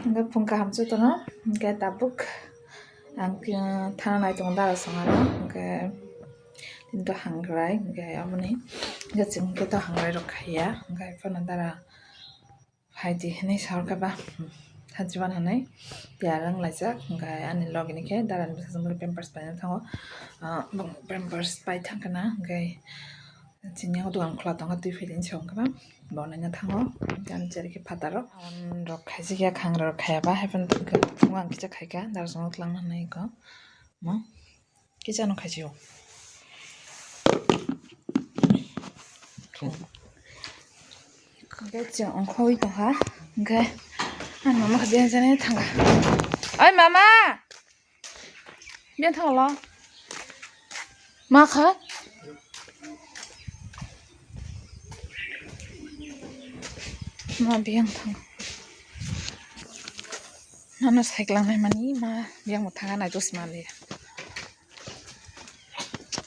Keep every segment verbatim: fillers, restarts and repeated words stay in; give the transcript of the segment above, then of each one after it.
Hwnkhe phung kaham jotono, hwnkhe tabuk ang, uh, thana nai tongo dara songaro, hwnkhe tini to hangrai, hwnkhe aboni hwnkhe chwng hwnkhe to hangrai rok khaiya, hwnkhe phano dara phaidi hinwi sahorkha ba, sajiban hinwi tiyar wng laijak, hwnkhe ani logini khe darani bwsajwk muli pampers paina thango, uh, pampers pai thangkha na, hwnkhe. Chini o dogan khwla tongo, twi philini se wngkha ba bo naina thango. Hwnkhe ani cherwi khe phataro. Rok khaijak ya, khangra rok khaya ba, hai phano tongkha. Phungo ang kisa khaikha, dara songno twlang nai kho. Mo kisa no khaisio. Hwnkhe chwng ongkhorwi tongkha. Hwnkhe ani mama khe biyang jani thangkha. Oi mama! Biyang thanglo. Ma kha? Ma biyang thang. Nano cycle nai mani ma biyang bo thang nai dos ma le.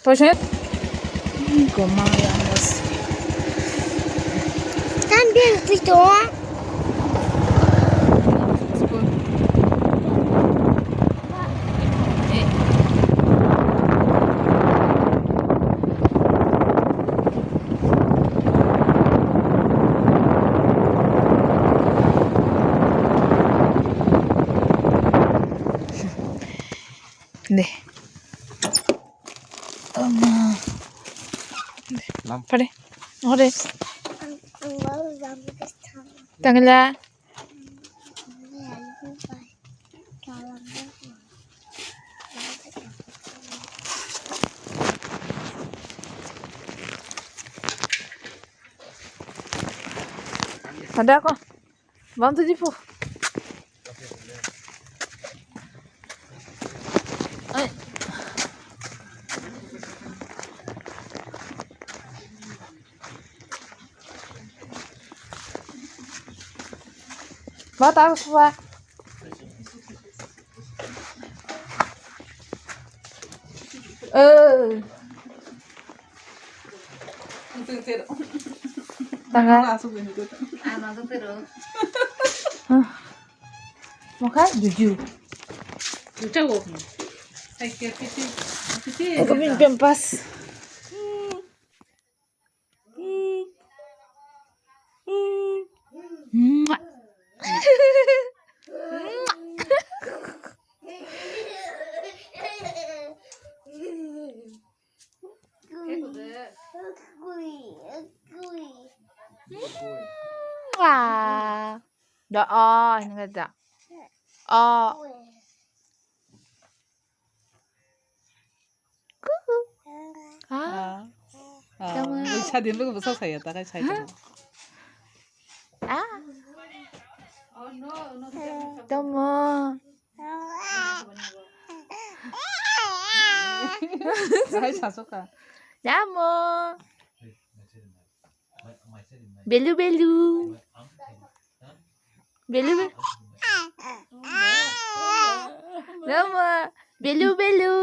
Toise. Goma ya dos. Tan biyang twi to. De. Ama. Lam. Pare. Ore. Tangla. Ada ko. Bang tu jipu. Ai. Ba ta suwa. Eh. Tanga. Mokha juju. Juta wo. Hai ke piti. Piti. Ko min pempas. Da o, ini kata. O. Kuku. Ah. Ah. Tama. Ui, sadin lugu bwsa saya, takai saya. Ah. Tama. Takai sasoka. Tama. Belu belu. Belu belu. Mama, belu belu.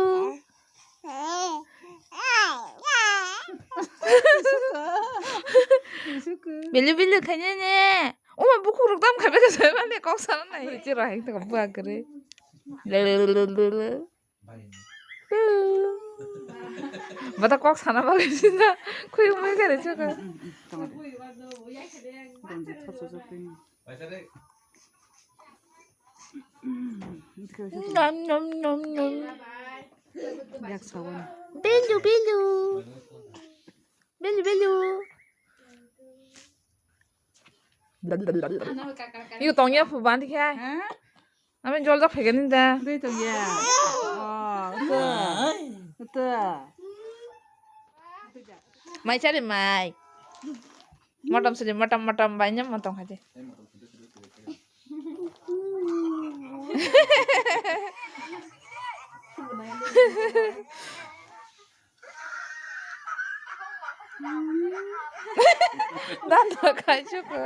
Belu belu khainai ne. Oma bukhuk rok tam khabe khabe mane kok sana nai. Chiro hai to buagrwi. Bata kok sana bagwi sinda khuyung mai kare chaka. Nom nom nom nom. Yak sawan. Belu belu. Belu belu. Iko tongya phu bandi khai. Ha? Ami jol jak phaikani da. Dui tongya. Oh, utu. Utu. Mai chari mai. Motom suri motom motom bai nyam motom khaji. Dan da khai chuko.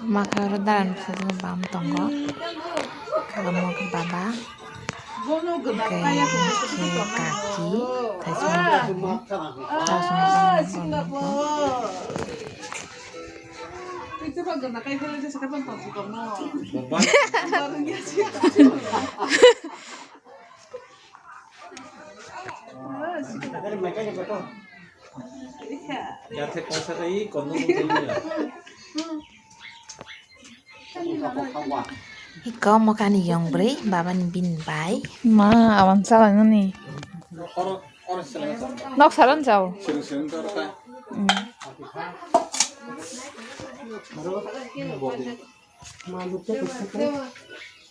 Maka oro daran bwsajwk bam tongo. Kagamo khe baba. Hwnkhe khe kaki. Yathek kongsa tei kono mungkha ya. Iko mokani yong bwrwi babani bini bai. Ma, awan chala nani. Nok saran jao.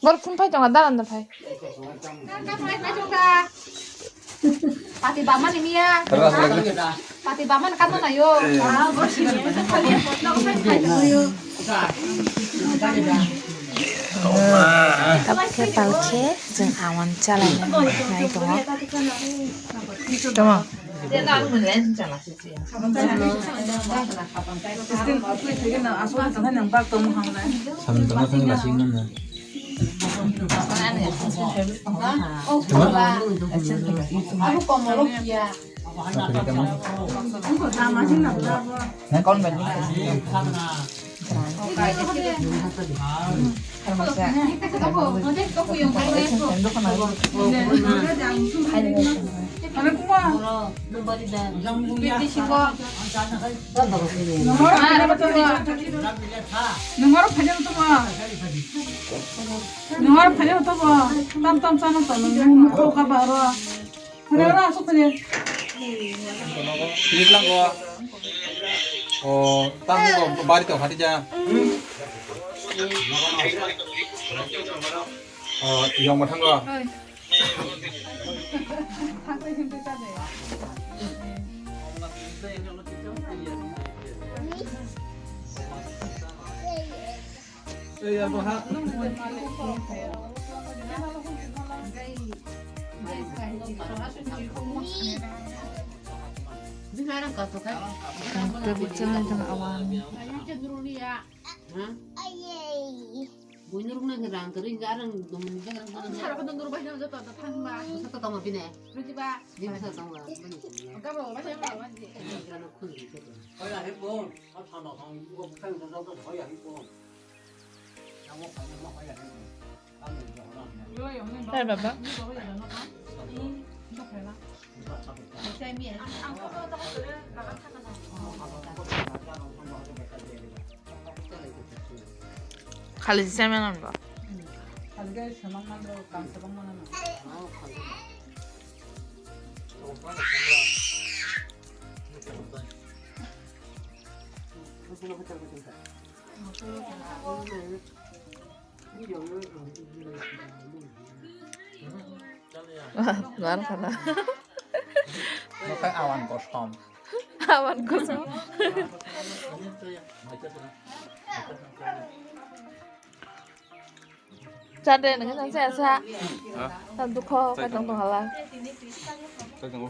Bor phun phai tonga, dalan da phai. Pati bamani miya. Pati bamani kamo na yo. Tabuk khe palkhe chwng awan chalai nai tongo. Tamo. Samung tangma khe lasing nang. Tama? Tama? Nang kon bai. Nungaro phaiya tongma. Nungaro phaiya tongma. Tam tam chana tong nung kho ka baro. Phaiya ra asuk phaiya. Nitlang ko. O, tam ko bari to khati ja. O, yong ma thang ko. Buinurok nang rang kwrwi hwnkhe arang dum jang rang kono. Saro kono nuru bai nang joto da thang ba. Bwsa to tongma bini. Buji ba. Bini bwsa tongma. Oka ba ba ba ba. Bini kano khun di ko. Hoya he bon. A thana thang ko bwsa to to hoya he bon. Namo khana ma hoya he bon. Hai baba. Khali se mena ba. Luar sana. Bukan awan kosong. Awan kosong. Chade nang sa sa sa. Ha? Tan dukho ka tong tong hala. Chai tongo.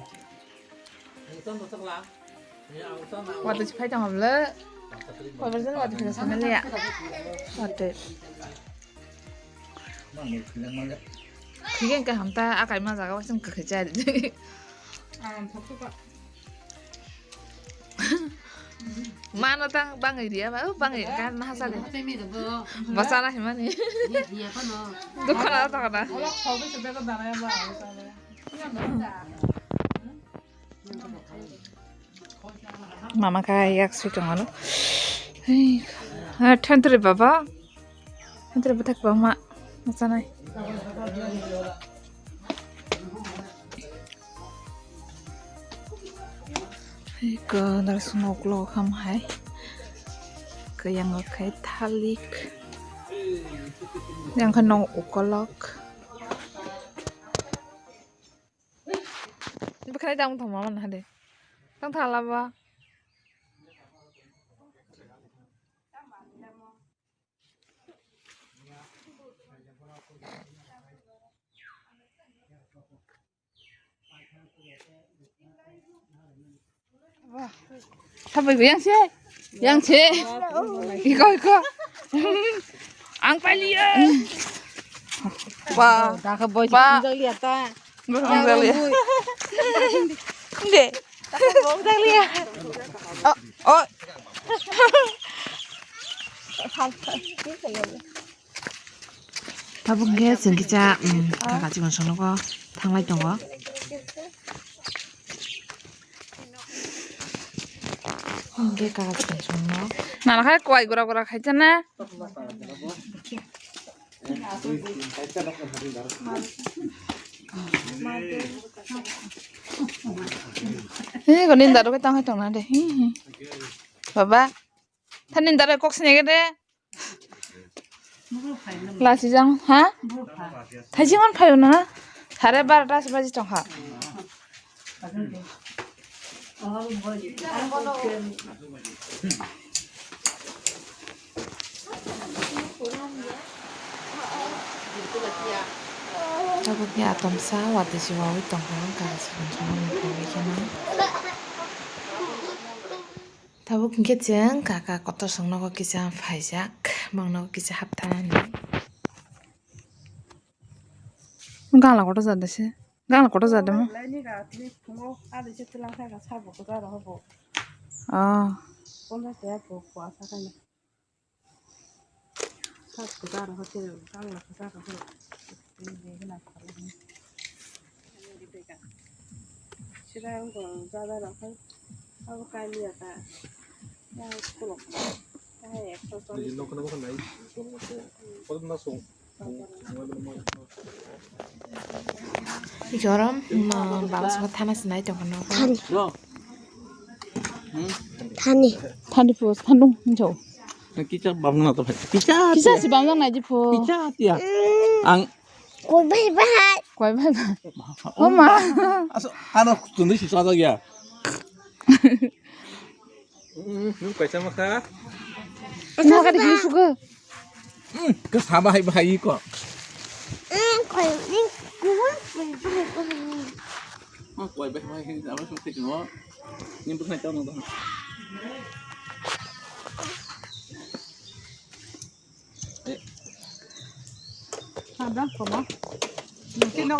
Watwi si phai tong hamle. Wabar jan watwi phai tong hamle ya. Watwi. Khigen ka hamta akai ma jaga wasin ka khajai. Mano tang bangai dia ba, oh, bangai ka na hasa de. Basa na himani. Dukho na ta kana. Mama kha yak sui tongalo. Hei, ah, thentri baba. Thentri bwthak bangma machanai. Hei, ko dar sumok lo kham hai. Ko yang khai thalik. Yang kha no ukolok. Bwkhwnai tang thangma mano hade. Tang thala ba. Wah. Thabai yang se. Yang se. Iko, iko. Ang paliya. Ba. Dakha boy. Ba. Ang jali ata. Ang jali. De. Bok daliya. Oh, oh. Tabuk khe chwng kisa, um, kaka chikon sonogo thanglai tongo. Hingke kaka chikon sono. Nana khai kwai gura gura khai chana. Hei, ko ninda ro ke tang hai tong na de. Hi, hi. Baba, tha ninda ro kok sini ke de. Lasi jang, ha? Thaijing on phayo na? Sare barota se baji tong kha. Tabuk ni atomsa watwi se wawi tong kha, wngkha se kheno. Tabuk hingke chwng kaka kotor song nogo kisa phaijak, bang nogo kisa hapthanani. Gangla kotor jada se, gangla kotor jada mo. Laini ga tini phungo adi se tilang kha sabo ko jaro hobo. Ah. Ponda se ya ko ko asa kani. Sat ko jaro hote gangla ko jaro ho. Sida wngkha jada rok hai abo kailiya ta. Yang kuluk. Hai ekso cholish. Jorom, ma, baba sabo thana sinai tongkha no. Thani. Thani. Thani pus thandung hinjo. Kicha bamna to bhai. Kicha. Kicha si bamna nai ji phu. Kicha tia. Ang Koi bai bai. Koi bai bai. Oh ma. Aso, ano tundui si sajak ya. Hmm, nung kaisa ma kha? Ano ka di suka. Hmm, ke sama hai bahai ko. Hmm, koi ni kuwa koi bai bai. Oh, koi bai bai, ama sung sik mo. Ni bukan tahu nang. Ada koma.